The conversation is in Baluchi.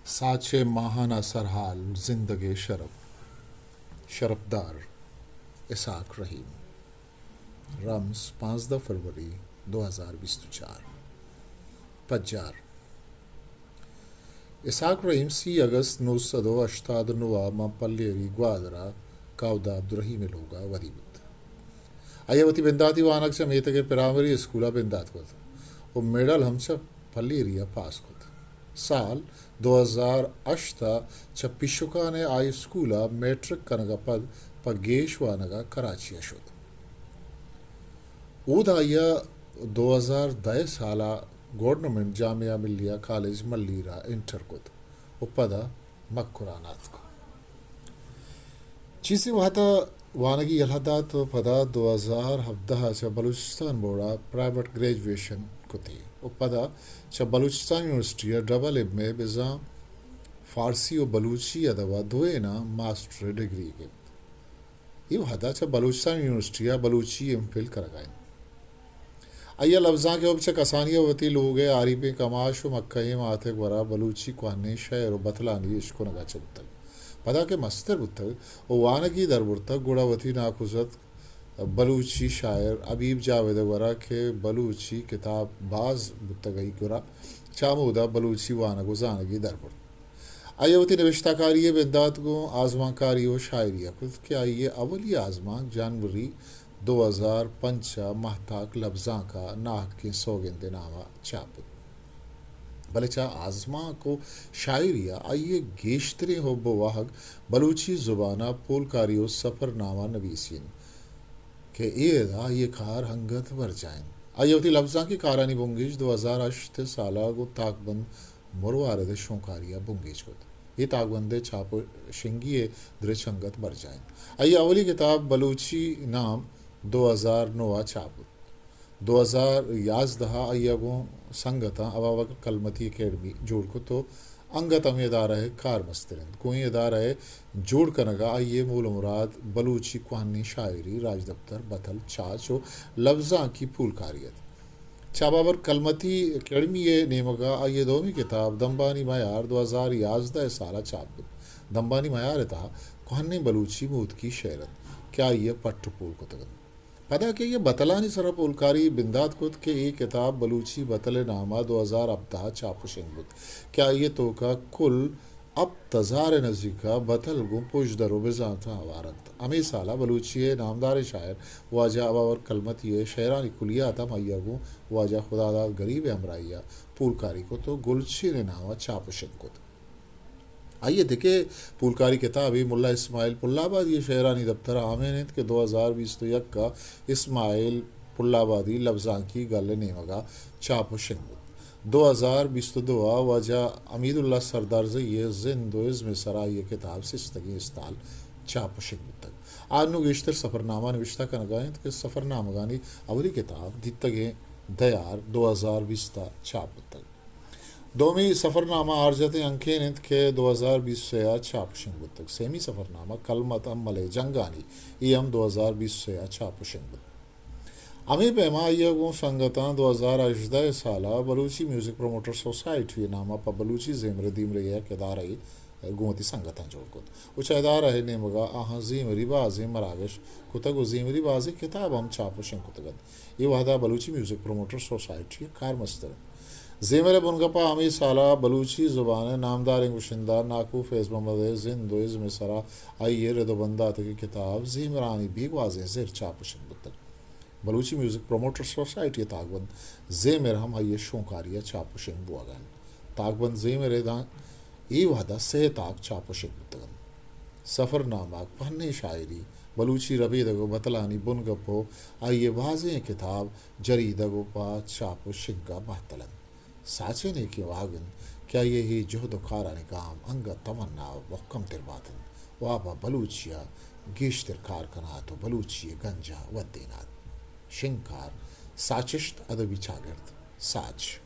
ساچ ءِ ماہانہ سرحال، زندگ ءِ شرپ، شرپدار اسحاق رحیم۔ رمز، پانزدہ فروری دو ہزار بیست و چار۔ پجار۔ اسحاق رحیم سی اگست نو سد و ہشتاد و نو ءَ ماں پلیری گوادر ءَ کاودا عبدالرحیم ءِ لوگ ءَ ودی بوت۔ آئی ءَ وتی بنداتی وانگ چہ میتگ ءِ پرائمری اسکول ءَ بندات کت و مڈل ہم چہ پلیری ءَ پاس کت۔ سال دو ہزار ہشت ءَ چہ پیشکان ءِ ہائی اسکول ءَ میٹرک کنگ ءَ پد پہ گیش وانگ ءَ کراچی ءَ شت۔ اود آئی ءَ دو ہزار دہ سال ءَ گورنمنٹ جامعہ ملیہ کالج ملیر ءَ انٹر کت و پدا مکران ءَ اتک۔ چیزے وہد ءَ وانگی یلہ دات و پدا دو ہزار ہبدہ ءَ چہ بلوچستان بورڈ ءَ پرائیویٹ گریجویشن کت و پدا چہ بلوچستان یونیورسٹی ءَ ڈبل ایم اے بزاں فارسی و بلوچی ادب ءَ دوئیناں ماسٹر ڈگری گپت۔ اے وہد ءَ چہ بلوچستان یونیورسٹی ءَ بلوچی ایم فل کنگ ءَ انت۔ آئی ءَ لبزانک ءِ حب چہ کسانی ءَ وتی لوگ ءِ آریپیں کماش و مکہیں مات ءِ گورا بلوچی کوہنیں شئیر و بتلانی اشکنگ ءَ چہ بوتگ۔ پدا کہ مستر بوتگ و وانگی در برتگ، گڑا وتی ناکوزتک بلوچی شاعر حبیب جاوید ءِ گورا کہ بلوچی کتاب باز بوتگ، آئی گورا چہ ہمودا بلوچی وانگ و زانگی در برت۔ آئی ءَ وتی نبشتہ کاری ءِ بندات گوں آزمانکاری و شاعری ءَ کت کہ آئی ءِ اولی آزمانک جنوری دو ہزار پنچ ءَ ماہتاک لبزانک ءَ ناحقیں سوگند ءِ نام ءَ چاپ بوت۔ بلے چہ آزمانک و شاعری ءَ آئی ءِ گیشتریں حب و واہگ بلوچی زبان ءَ پولکاری و سفرنامہ نبیسی انت کہ اے ادا آئی ءِ کار انگت برجاہ انت۔ آئی ءَ وتی لبزانکی کارانی بنگیج دو ہزار ہشت سال ءَ گوں تاکبند مروارد ءِ شونکاری ءَ بنگیج کت۔ اے تاکبند ءِ چاپ و شنگی ءِ درچ انگت برجاہ انت۔ آئی ءِ اولی کتاب بلوچی نام دو ہزار نو ءَ چاپ بوت۔ دو ہزار یازدہ ءَ آئی ءَ گوں سنگتاں ابابکر کلمتی اکیڈمی جوڑ کت و انگت ہمے ادارہ ءِ کارمستر انت۔ گوں اے ادارہ ءِ جوڑ کنگ ءَ آئی ءِ مول و مراد بلوچی کوہنیں شاعری، راجدپتر، بتل، چاچ و لبزانکی پولکاری ات۔ چہ ابابکر کلمتی اکیڈمی ءِ نیمگ ءَ آئی ءِ دومی کتاب دمبانی میار دو ہزار یازدہ ءِ سال ءَ چاپ بوت۔ دمبانی میار ءِ تہا کوہنیں بلوچی موتکی شئیر انت کہ آئی ءَ پٹ و پول کتگ انت۔ پدا کہ آئی ءَ بتلانی سرا پولکاری بندات کت کہ اے کتاب بلوچی بتل ءِ نام ءَ دو ہزار ہبدہ ءَ چاپ و شنگ بوت کہ آئی ءِ توک ءَ کل ہپت ہزار ءِ نزیک ءَ بتل گوں پژدر و بزانتاں ہوار انت۔ ہمے سال ءَ بلوچی ءِ نامداریں شاعر واجہ ابابکر کلمتی ءِ شئیرانی کلیات ہم آئی ءَ گوں واجہ خداداد گریب ءِ ہمراہی ءَ پولکاری کت و گلچین ءِ نام ءَ چاپ و شنگ کت۔ آئی ءِ دگہ پولکاری کتابے ملا اسماعیل پل آبادی ءِ شئیرانی دپتر آمین انت کہ دو ہزار بیست و یک ءَ اسماعیل پل آبادی لبزانکی گل ءِ نیمگ ءَ چاپ و شنگ بوت۔ دو ہزار بیست و دو ءَ واجہ حمید اللہ سردارزئی ءِ زند و ازم ءِ سرا آئی ءِ کتاب سستگیں استال چاپ و شنگ بوتگ۔ آ انوں گیشتر سفرنامہ نبشتہ کنگ ءَ انت کہ سفرنامگانی اولی کتاب دیتگیں دیار دو ہزار بیست ءَ چاپ بوتگ۔ دومی سفرنامہ آرجتیں ہنکین انت کہ دو ہزار بیست و سئے ءَ چاپ و شنگ بوتگ۔ سیمی سفرنامہ کلمت امل ءِ جنگانی، اے ہم دو ہزار بیست و سئے ءَ چاپ و شنگ بوت۔ ہمے پیما آئی ءَ گوں سنگتاں دو ہزار ہژدہ ءِ سال ءَ بلوچی میوزک پروموٹر سوسائٹی ءِ نام ءَ پہ بلوچی زیمر ءِ دیمرئی ءَ یک ادارہ ءَ گوں وتی سنگتاں جوڑ کت و چہ ادارہ ءِ نیمگ ءَ آہاں زیمری بازیں مراگش کتگ و زیمری بازیں کتاب ہم چاپ و شنگ کتگ انت۔ اے وہد ءَ بلوچی میوزک پروموٹر سوسائٹی ءِ کارمستر انت۔ زیمر ءِ بنگپ ءَ ہمے سال ءَ بلوچی زبان ءِ نامداریں گشندہ ناکو فیض محمد ءِ زند و ازم ءِ سرا آئی ءِ رد و بنداتگیں کتاب زیمرانی بے گوازیں زر چاپ و شنگ بوتگ۔ بلوچی میوزک پروموٹر سوسائٹی ءِ تاکبند زیمر ہم آئی ءِ شونکاری ءَ چاپ و شنگ بوہگ ءَ انت۔ تاکبند زیمر ءِ داں اے وہد ءَ سئے تاک چاپ و شنگ بوتگ انت۔ سفرنامہ، کوہنیں شاعری، بلوچی ربیدگ و بتلانی بنگپ و آئی ءِ بازیں کتاب جریدگ و پہ چاپ و شنگ ءَ مہتل انت۔ ساچ ءِ نیکیں واہگ انت کہ آئی ءِ اے جہد و کارانی گام انگت توانا و مہکم تر بات انت و آ پہ بلوچی ءَ گیشتر کار کنات و بلوچی ءِ گنج ءَ ودینات۔ شنگکار، ساچشت، ادبی چاگرد، ساچ۔